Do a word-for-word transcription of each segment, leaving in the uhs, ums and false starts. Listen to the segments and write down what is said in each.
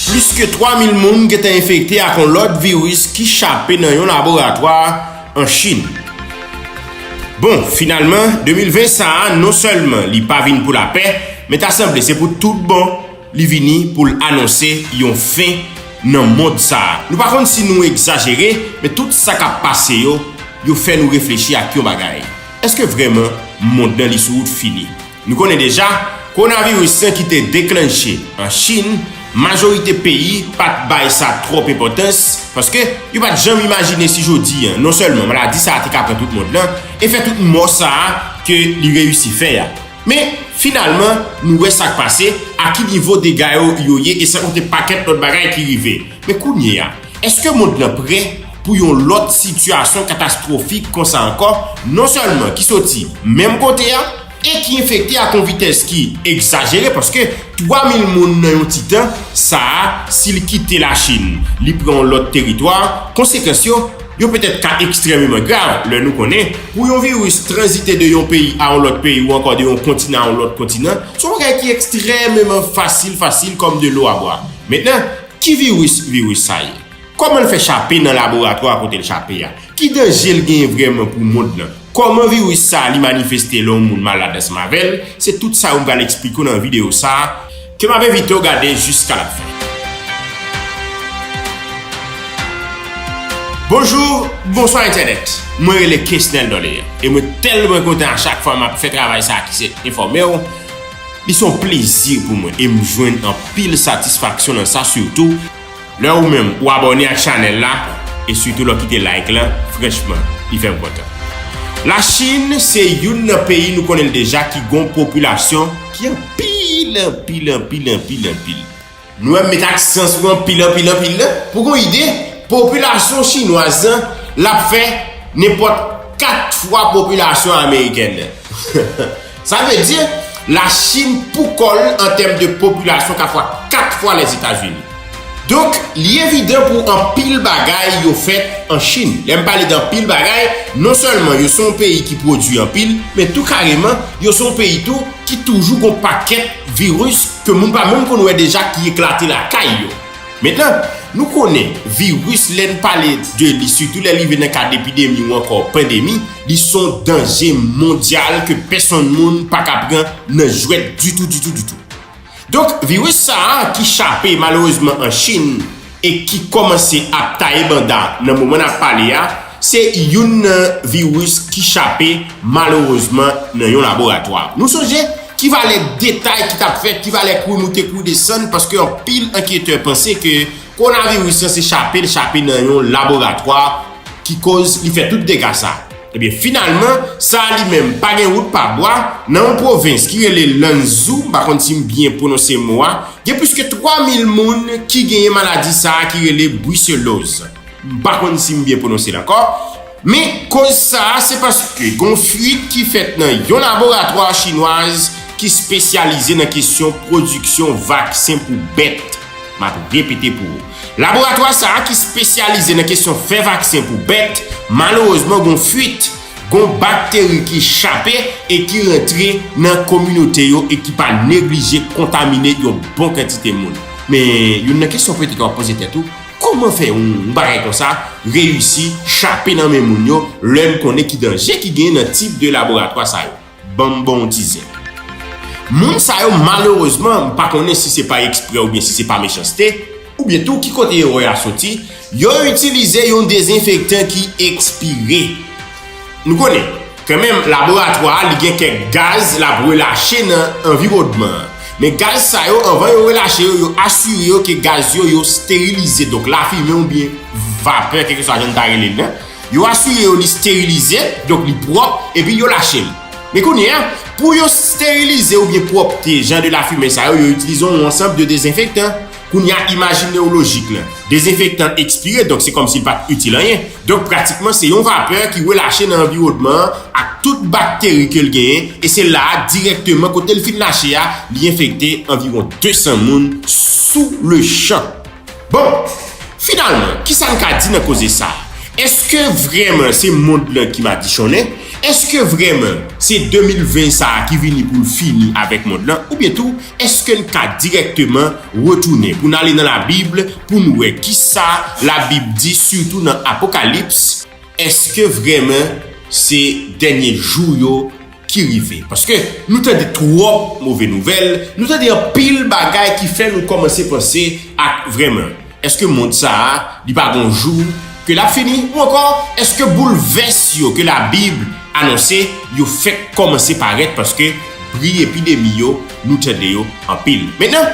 Plis ke twa mil moun gentan enfekte ak yon lòt viris ki chape nan yon laboratwa an Chin. Bon, finalman, de mil ven sa a, non sèlman li pa vin pou lapè, men ta sanble se pou tout bon li vini pou l anonse yon fen nan mond sa a. Nou pa konn si nou egzajere, men tout sa k ap pase yo, yo fè nou reflechi ak yon bagay. Èske vrèman mond nan li sou wout fini? Nou konnen deja, kowonaviris lan ki te deklanche an Chin, majorite peyi pa t bay sa twòp enpòtans, paske yo pa t janm imajine si jodi a, non sèlman maladi sa a te ka pran tout mond lan, e fè tout mò sa a ke li reyisi fè a. Men, finalman, nou wè sa k pase, a ki nivo dega yo, yo ye, e san konte pakèt lòt bagay ki rive. Men kounye a, èske mond lan prè pou yon lòt sitiyasyon katastwofik konsa ankò, non sèlman ki soti menm kote a, e ki enfekte ak yon vitès ki egzajere, paske twa mil moun nan yon ti tan, sa a, si l kite Lachin, li pran yon lòt teritwa, konsekans yo, yo petèt ka ekstrèmeman grav, lè nou konnen, pou yon viris tranzite de yon peyi a yon lòt peyi ou ankò de yon kontinan a yon lòt kontinan, se yon bagay ki ekstrèmeman fasil, fasil kòm de lo a bwa. Mentnan, ki viris viris sa ye? Kòman l fè chape nan laboratwa kote l chape a? Ki danje l genyen vrèman pou mond lan? Kòman viris sa a li manifeste lè yon moun malad ansanm avè l? Se tout sa yo m pral eksplike w nan videyo sa a, ke m ap envite w gade jiska lafen. Bonjou, bonswa entènèt. Mwen rele Kesnel Dorlean. E mwen tèlman kontan a chak fwa m ap fè travay sa a ki se enfòme w. Li se yon plezi pou mwen e m jwenn anpil satisfaksyon nan sa, sitou lè ou menm ou abòne ak chanèl la e sitou lè w kite like lan, franchman, li fè m kontan. Lachin se youn nan peyi nou konnen l deja ki gon popilasyon ki anpil, anpil, anpil, anpil, anpil. Nou wè m met aksan sou anpil, anpil, anpil lan. Pou gon ide, popilasyon chinwaz lan, l ap fè nenpòt kat fwa popilasyon amerikèn nan. Sa vle di, Lachin pou kò l an tèm de popilasyon ka fwa kat fwa Lèzetazini. Donk, li evidan pou anpil bagay yo fèt an Chin. Lè m pale de anpil bagay, non sèlman yo se yon peyi ki pwodui anpil, men tou kareman, yo se yon peyi tou ki toujou gon pakèt viris ke moun pa menm konn wè deja ki eklate lakay yo. Mentnan, nou konnen, viris, lè n pale de li, sitou lè l rive nan kad epidemi ou ankò pandemi, li se yon danje mondyal ke pèsonn moun pa ka pran nan jwèt ditou, ditou, ditou. Donk, viris sa a ki chape malerezman an Chin e ki kòmanse ap taye banda nan moman n ap pale a, se youn nan viris ki chape malerezman nan yon laboratwa. Nou sonje ki valè detay ki t ap fèt, ki valè kouri moute kouri desann, paske anpil anketè panse ke kowonaviris lan se chape l chape nan yon laboratwa ki koz li fè tout dega sa. Ebyen, finalman, sa a li menm pa gen wout pa bwa, nan yon pwovens ki rele Lanzhou, m pa konn si m byen pwononse mo a, gen plis ke twa mil moun ki genyen maladi sa a ki rele briseloz. M pa konn si m byen pwononse l ankò, men koz sa a se paske gon fuit ki fèt nan yon laboratwa chinwaz ki espesyalize nan kesyon pwodiksyon vaksen pou bèt. M ap repete pou ou. Laboratwa sa a ki espesyalize nan kesyon fè vaksen pou bèt, malerezman gon fuit, gon bakteri ki chape e ki rantre nan kominote yo e ki pa neglije kontamine yon bon kantite moun. Men, youn nan kesyon petèt w ap poze tèt ou, kòman fè yon, yon bagay konsa reyisi chape nan men moun yo, lè n konnen ki danje ki genyen nan tip de laboratwa sa yo? Ban m ba w yon ti zen. Moun sa yo, malerezman, m pa konnen si se pa eksprè oubyen si se pa mechanste, oubyen tou ki kote erè a soti, yo itilize yon dezenfektan ki ekspire. Nou konnen, kanmenm, laboratwa a, li gen kèk gaz l ap relache nan anviwònman an. Men gaz sa yo, anvan yo relache yo, yo asire yo ke gaz yo, yo sterilize. Donk, lafimen oubyen vapè, kèlkeswa jan n ta rele l lan, yo asire yo li sterilize, donk li pwòp, epi yo lache l. Men kounye a, pou yo sterilize oubyen pwòpte jan de lafimen sa yo, yo itilize yon ansanm de dezenfektan. Kounye a, imajine w lojik lan. Dezenfektan ekspire, donk se kòmsi l pa t itil anyen. Donk, pratikman, se yon vapè ki relache nan anviwònman an ak tout bakteri ke l genyen, e se la a dirèkteman kote l fin lache a, li enfekte anviwon de san moun sou le chan. Bon, finalman, kisa n ka di nan koze sa a? Èske vrèman se mond lan ki madichonnen? Èske vrèman se de mil ven sa a ki vini pou l fini avèk mond lan, oubyen tou, èske n ka dirèkteman retounen pou n ale nan Labib pou n wè kisa Labib di, sitou nan Apokalips? Èske vrèman se dènye jou yo ki rive? Paske nou tande twòp move nouvèl, nou tande anpil bagay ki fè nou kòmanse panse ak vrèman, èske mond sa a, li pa gon jou ke l ap fini? Ou ankò, èske boulvès yo ke Labib anonse, yo fèk kòmanse parèt? Paske bri epidemi yo, nou tande yo anpil. Mentnan,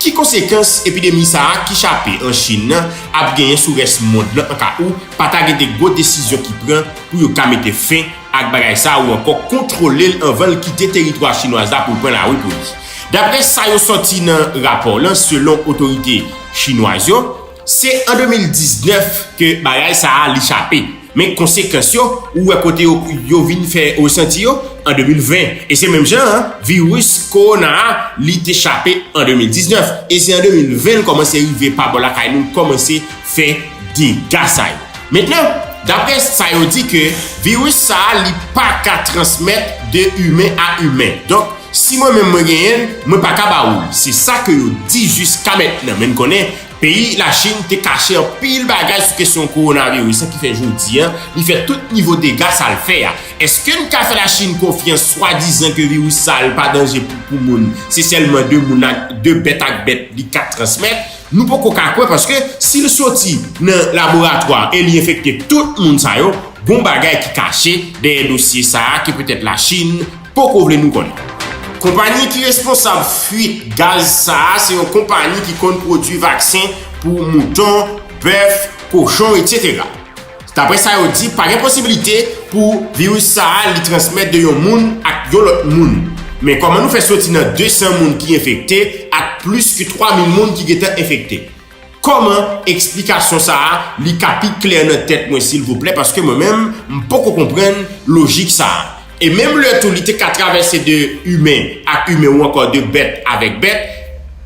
ki konsekans epidemi sa a ki chape an Chin nan ap genyen sou rès mond lan an ka ou pa ta gen de gwo desizyon ki pran pou yo ka mete fen ak bagay sa a ou ankò kontwole l anvan l kite teritwa chinwaz la pou l pran lari pou li? Daprè sa yo sòti nan rapò lan, selon otorite chinwaz yo, se an de mil diznèf ke bagay sa a li chape. Men konsekans yo, ou wè kote yo, yo vin fè resanti yo an de mil ven. E se menm jan an, viris kowona a, li te chape an de mil diznèf. E se an de mil ven l kòmanse rive pa bò lakay nou, l kòmanse fè dega sa yo. Mentnan, daprè sa yo di ke viris sa a, li pa ka transmèt de imen a imen. Donk, si mwen menm mwen genyen l, mwen pa ka ba ou l. Se sa ke yo di jiska mentnan. Men n konnen peyi Lachin te kache anpil bagay sou kesyon kowonaviris lan ki fè jodi a, li fè tout nivo dega sa l fè a. Èske n ka fè Lachin konfyans swadizan ke viris sa a, l pa danje pou, pou moun? Se sèlman de moun ak, de bèt ak bèt li ka transmèt? Nou poko ka kwè, paske si l soti nan laboratwa e li enfekte tout moun sa yo, gon bagay ki kache dèyè dosye sa a ke petèt Lachin poko vle nou konnen. Konpayi ki responsab fuit gaz sa a se yon konpayi ki konn pwodui vaksen pou mouton, bèf, kochon, etsetera. Daprè sa yo di, pa gen posiblite pou viris sa a li transmèt de yon moun ak yon lòt moun. Men kòman nou fè soti nan de san moun ki enfekte ak plis ke twa mil moun ki gentan enfekte? Kòman eksplikasyon sa a li ka pi klè nan tèt mwen, silvouplè, paske mwen menm, m poko konprann lojik sa a. E menm lè tou li te ka travèse de imen ak imen ou ankò de bèt avèk bèt,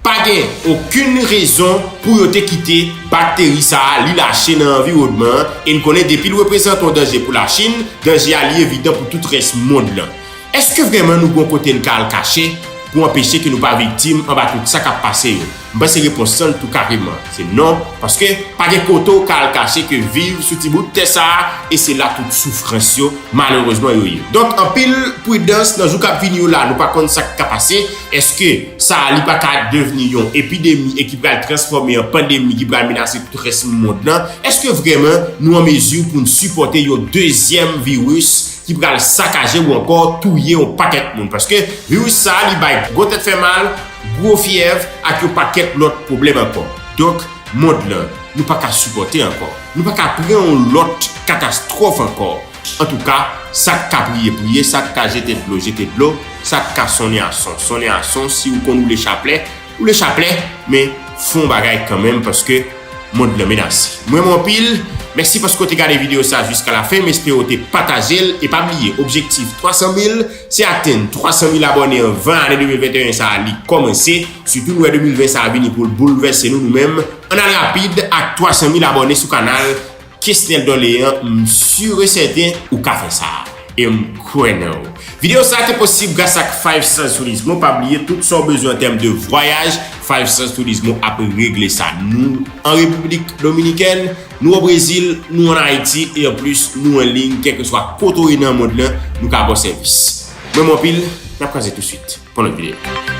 pa gen okenn rezon pou yo te kite bakteri sa a li lache nan anviwònman an, e n konnen depi l reprezante yon danje pou Lachin, danje a li evidan pou tout rès mond lan. Èske vrèman nou gon kote n ka al kache pou anpeche ke nou pa viktim anba tout sa k ap pase yo? M panse repons lan tou kareman se non, paske pa gen kote w ka al kache ke viv sou ti bout tè sa a, e se la tout soufrans yo, malerezman, yo ye. Donk, anpil pridans nan jou k ap vini yo la, nou pa konn sa k ka pase. Èske sa a, li pa ka devni yon epidemi e ki pral transfòme an pandemi ki pral menase tout rès mond lan? Èske vrèman nou an mezi pou n sipòte yon dezyèm viris ki pral sakaje ou ankò touye yon pakèt moun? Paske viris sa a, li bay gwo tèt fè mal, gwo fyèv ak yon pakèt lòt pwoblèm ankò. Donk, mond lan, nou pa ka sipòte ankò. Nou pa ka pran yon lòt katastwòf ankò. Antouka, sa k ka priye, priye, sa k ka jete dlo, jete dlo, sa k ka sonnen a son, sonnen a son, si ou konn woule chaplè, woule chaplè, men fè yon bagay kanmenm, paske mond lan menase. M renmen w anpil. Mèsi paske w te gade videyo sa a jiska lafen. M espere w te pataje l. E pa bliye, objektif twa san mil, se atenn twa san mil abòne anvan ane de mil venteyen sa a li kòmanse. Sitou nou wè de mil ven sa a vini pou l boulvèse nou, nou menm. Ann al rapid ak twa san mil abòne sou kanal Kesnel Dorlean, m si e sèten ou ka fè sa. E m kwè nan ou. Videyo sa a te posib gras ak Five Stars Turismo. Pa bliye, tout sa w bezwen an tèm de vwayaj, Five Stars Turismo ap regle sa. Nou an Repiblik Dominikèn, nou o Brezil, nou an Ayiti, e anplis, nou an liy, kèlkeswa kote w ye nan mond lan, nou ka ba w sèvis. M renmen w anpil, n ap kwaze tousuit pou yon lòt videyo.